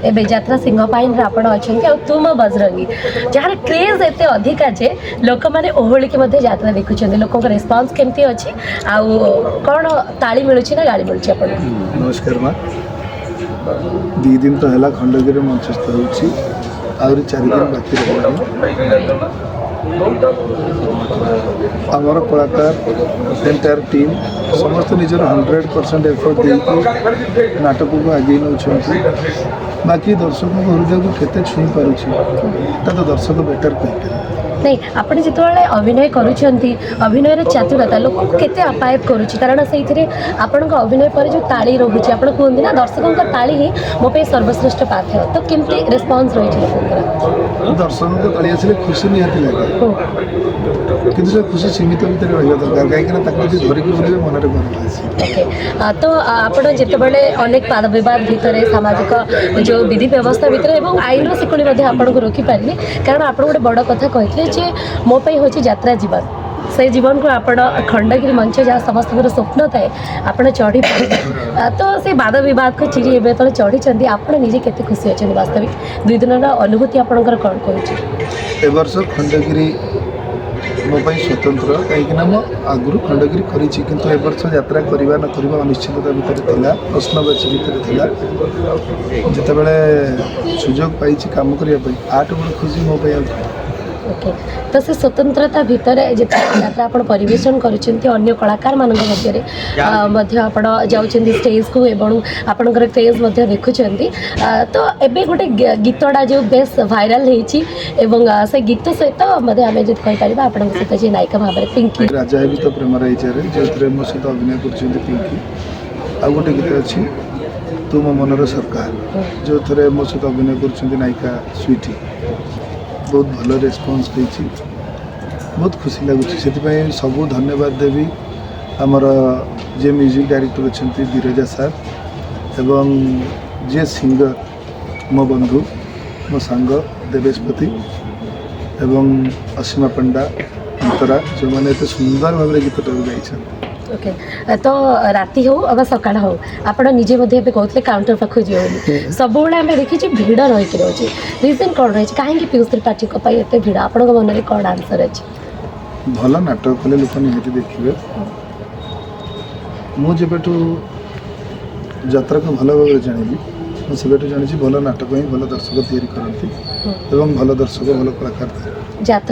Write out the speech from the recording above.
ଏବେ ଯାତ୍ରା ସିଂହବାହିନୀରେ ଆପଣ ଅଛନ୍ତି ଆଉ ତୁ ମୋ ବଜରଙ୍ଗୀ, ଯାହାର କ୍ରେଜ୍ ଏତେ ଅଧିକା ଯେ ଲୋକମାନେ ଓହଳିକି ମଧ୍ୟ ଯାତ୍ରା ଦେଖୁଛନ୍ତି। ଲୋକଙ୍କ ରେସ୍ପନ୍ସ କେମିତି ଅଛି ଆଉ କ'ଣ ତାଳି ମିଳୁଛି ନା ଗାଳି ମିଳୁଛି ଆପଣଙ୍କୁ? ନମସ୍କାର ମା। 2 ଦିନ ତ ହେଲା ଖଣ୍ଡଗିରି ମଞ୍ଚସ୍ଥ ହେଉଛି, ଆହୁରି 4 ଦିନ ବାକି ରହିଲାଣି। ଆମର କଳାକାର, ଏଣ୍ଟାୟାର ଟିମ୍ ସମସ୍ତେ ନିଜର 100% ଏଫର୍ଟ ଦେଇକି ନାଟକକୁ ଆଗେଇ ନେଉଛନ୍ତି। ବାକି ଦର୍ଶକଙ୍କ ହୃଦୟକୁ କେତେ ଛୁଇଁ ପାରୁଛି, ତା ତ ଦର୍ଶକ ବେଟର୍ କହିପାରିବେ। ନାଇଁ, ଆପଣ ଯେତେବେଳେ ଅଭିନୟ କରୁଛନ୍ତି, ଅଭିନୟର ଚାତୁରତା ଲୋକଙ୍କୁ କେତେ ଆପ୍ୟାୟତ କରୁଛି? କାରଣ ସେଇଥିରେ ଆପଣଙ୍କ ଅଭିନୟ ପରେ ଯେଉଁ ତାଳି ରହୁଛି, ଆପଣ କୁହନ୍ତି ନା, ଦର୍ଶକଙ୍କ ତାଳି ହିଁ ମୋ ପାଇଁ ସର୍ବଶ୍ରେଷ୍ଠ ପାଥେୟ। ତ କେମିତି ରେସ୍ପନ୍ସ ରହିଛି ଲୋକଙ୍କର? ଦର୍ଶକଙ୍କ ତାଳି ଆସିଲେ ଖୁସି ନିହାତି ଲାଗେ, କିନ୍ତୁ ସେ ଖୁସି ସୀମିତ ଭିତରେ ରହିବା ଦରକାର, କାହିଁକିନା ତାକୁ ଯଦି ଧରିକି ବୁଲିବେ, ମନରେ ଗର୍ବ ଆସିବ। ଓକେ, ତ ଆପଣ ଯେତେବେଳେ ଅନେକ ବାଦ ବିବାଦ ଭିତରେ, ସାମାଜିକ ଯେଉଁ ବିଧି ବ୍ୟବସ୍ଥା ଭିତରେ ଏବଂ ଆଇନର ଶିକୁଳି ମଧ୍ୟ ଆପଣଙ୍କୁ ରୋକିପାରିନି, କାରଣ ଆପଣ ଗୋଟେ ବଡ଼ କଥା କହିଥିଲେ ଯେ ମୋ ପାଇଁ ହେଉଛି ଯାତ୍ରା ଜୀବନ। ସେ ଜୀବନକୁ ଆପଣ ଖଣ୍ଡଗିରି ମଞ୍ଚ, ଯାହା ସମସ୍ତଙ୍କର ସ୍ୱପ୍ନ ଥାଏ, ଆପଣ ଚଢ଼ିପାରିଲେ। ତ ସେ ବାଦ ବିବାଦକୁ ଚିରି ଏବେ ଯେତେବେଳେ ଚଢ଼ିଛନ୍ତି, ଆପଣ ନିଜେ କେତେ ଖୁସି ଅଛନ୍ତି? ବାସ୍ତବିକ 2 ଦିନର ଅନୁଭୂତି ଆପଣଙ୍କର କ'ଣ କହୁଛି? ଏ ବର୍ଷ ଖଣ୍ଡଗିରି ମୋ ପାଇଁ ସ୍ୱତନ୍ତ୍ର, କାହିଁକିନା ମୁଁ ଆଗରୁ ଖଣ୍ଡଗିରି କରିଛି, କିନ୍ତୁ ଏ ବର୍ଷ ଯାତ୍ରା କରିବା ନ କରିବା ଅନିଶ୍ଚିତତା ଭିତରେ ଥିଲା, ପ୍ରଶ୍ନବାଚୀ ଭିତରେ ଥିଲା। ଯେତେବେଳେ ସୁଯୋଗ ପାଇଛି କାମ କରିବା ପାଇଁ, ୟାଠୁ ବଡ଼ ଖୁସି ମୋ ପାଇଁ ଆଉ କଣ? ଓକେ, ତ ସେ ସ୍ୱତନ୍ତ୍ରତା ଭିତରେ ଯେତେବେଳେ ଯାତ୍ରା ଆପଣ ପରିବେଷଣ କରୁଛନ୍ତି, ଅନ୍ୟ କଳାକାରମାନଙ୍କ ମଧ୍ୟରେ ମଧ୍ୟ ଆପଣ ଯାଉଛନ୍ତି ଷ୍ଟେଜ୍କୁ ଏବଂ ଆପଣଙ୍କର କ୍ରେଜ୍ ମଧ୍ୟ ଦେଖୁଛନ୍ତି। ତ ଏବେ ଗୋଟେ ଗୀତଟା ଯେଉଁ ବେଶ ଭାଇରାଲ୍ ହେଇଛି ଏବଂ ସେ ଗୀତ ସହିତ ମଧ୍ୟ ଆମେ ଯଦି କହିପାରିବା, ଆପଣଙ୍କ ସହିତ ଯିଏ ନାୟିକା ଭାବରେ ପିଙ୍କି। ରାଜା ହେବି ତ ପ୍ରେମର ଇଜାରେ, ଯେଉଁଥିରେ ମୋ ସହିତ ଅଭିନୟ କରୁଛନ୍ତି ପିଙ୍କି। ଆଉ ଗୋଟେ ଗୀତ ଅଛି ତୁ ମୋ ମନର ସରକାର, ଯେଉଁଥିରେ ମୋ ସହିତ ଅଭିନୟ କରୁଛନ୍ତି ନାୟିକା ସୁଇଟି। ବହୁତ ଭଲ ରେସ୍ପନ୍ସ ଦେଇଛି, ବହୁତ ଖୁସି ଲାଗୁଛି। ସେଥିପାଇଁ ସବୁ ଧନ୍ୟବାଦ ଦେବି ଆମର ଯିଏ ମ୍ୟୁଜିକ୍ ଡାଇରେକ୍ଟର ଅଛନ୍ତି ବିରଜା ସାର୍ ଏବଂ ଯିଏ ସିଙ୍ଗର ମୋ ବନ୍ଧୁ, ମୋ ସାଙ୍ଗ ଦେବେଶପତି ଏବଂ ଅସୀମା ପଣ୍ଡା, ଅନ୍ତରା, ଯେଉଁମାନେ ଏତେ ସୁନ୍ଦର ଭାବରେ ଗୀତଟାକୁ ଗାଇଛନ୍ତି। ଓକେ, ତ ରାତି ହଉ ଅବା ସକାଳ ହଉ, ଆପଣ ନିଜେ ମଧ୍ୟ ଏବେ କହୁଥିଲେ କାଉଣ୍ଟର ପାଖକୁ ଯିବେ ବୋଲି, ସବୁବେଳେ ଆମେ ଦେଖିଛୁ ଭିଡ଼ ରହିକି ରହୁଛି। ରିଜନ୍ କ'ଣ ରହିଛି? କାହିଁକି ପିୟୁଷ ତ୍ରିପାଠୀଙ୍କ ପାଇଁ ଏତେ ଭିଡ଼? ଆପଣଙ୍କ ମନରେ କ'ଣ ଆନ୍ସର୍ ଅଛି? ଭଲ ନାଟକ କଲେ ଲୋକ ନିହାତି ଦେଖିବେ। ମୁଁ ଯେବେଠୁ ଯାତ୍ରାକୁ ଭଲ ଭାବରେ ଜାଣିଲି, ମୁଁ ସେବେଠୁ ଜାଣିଛି ଭଲ ନାଟକ ହିଁ ଭଲ ଦର୍ଶକ ତିଆରି କରନ୍ତି ଏବଂ ଭଲ ଦର୍ଶକ ଭଲ କଳାକାର ତିଆରି କରନ୍ତି। ଯାତ୍ରା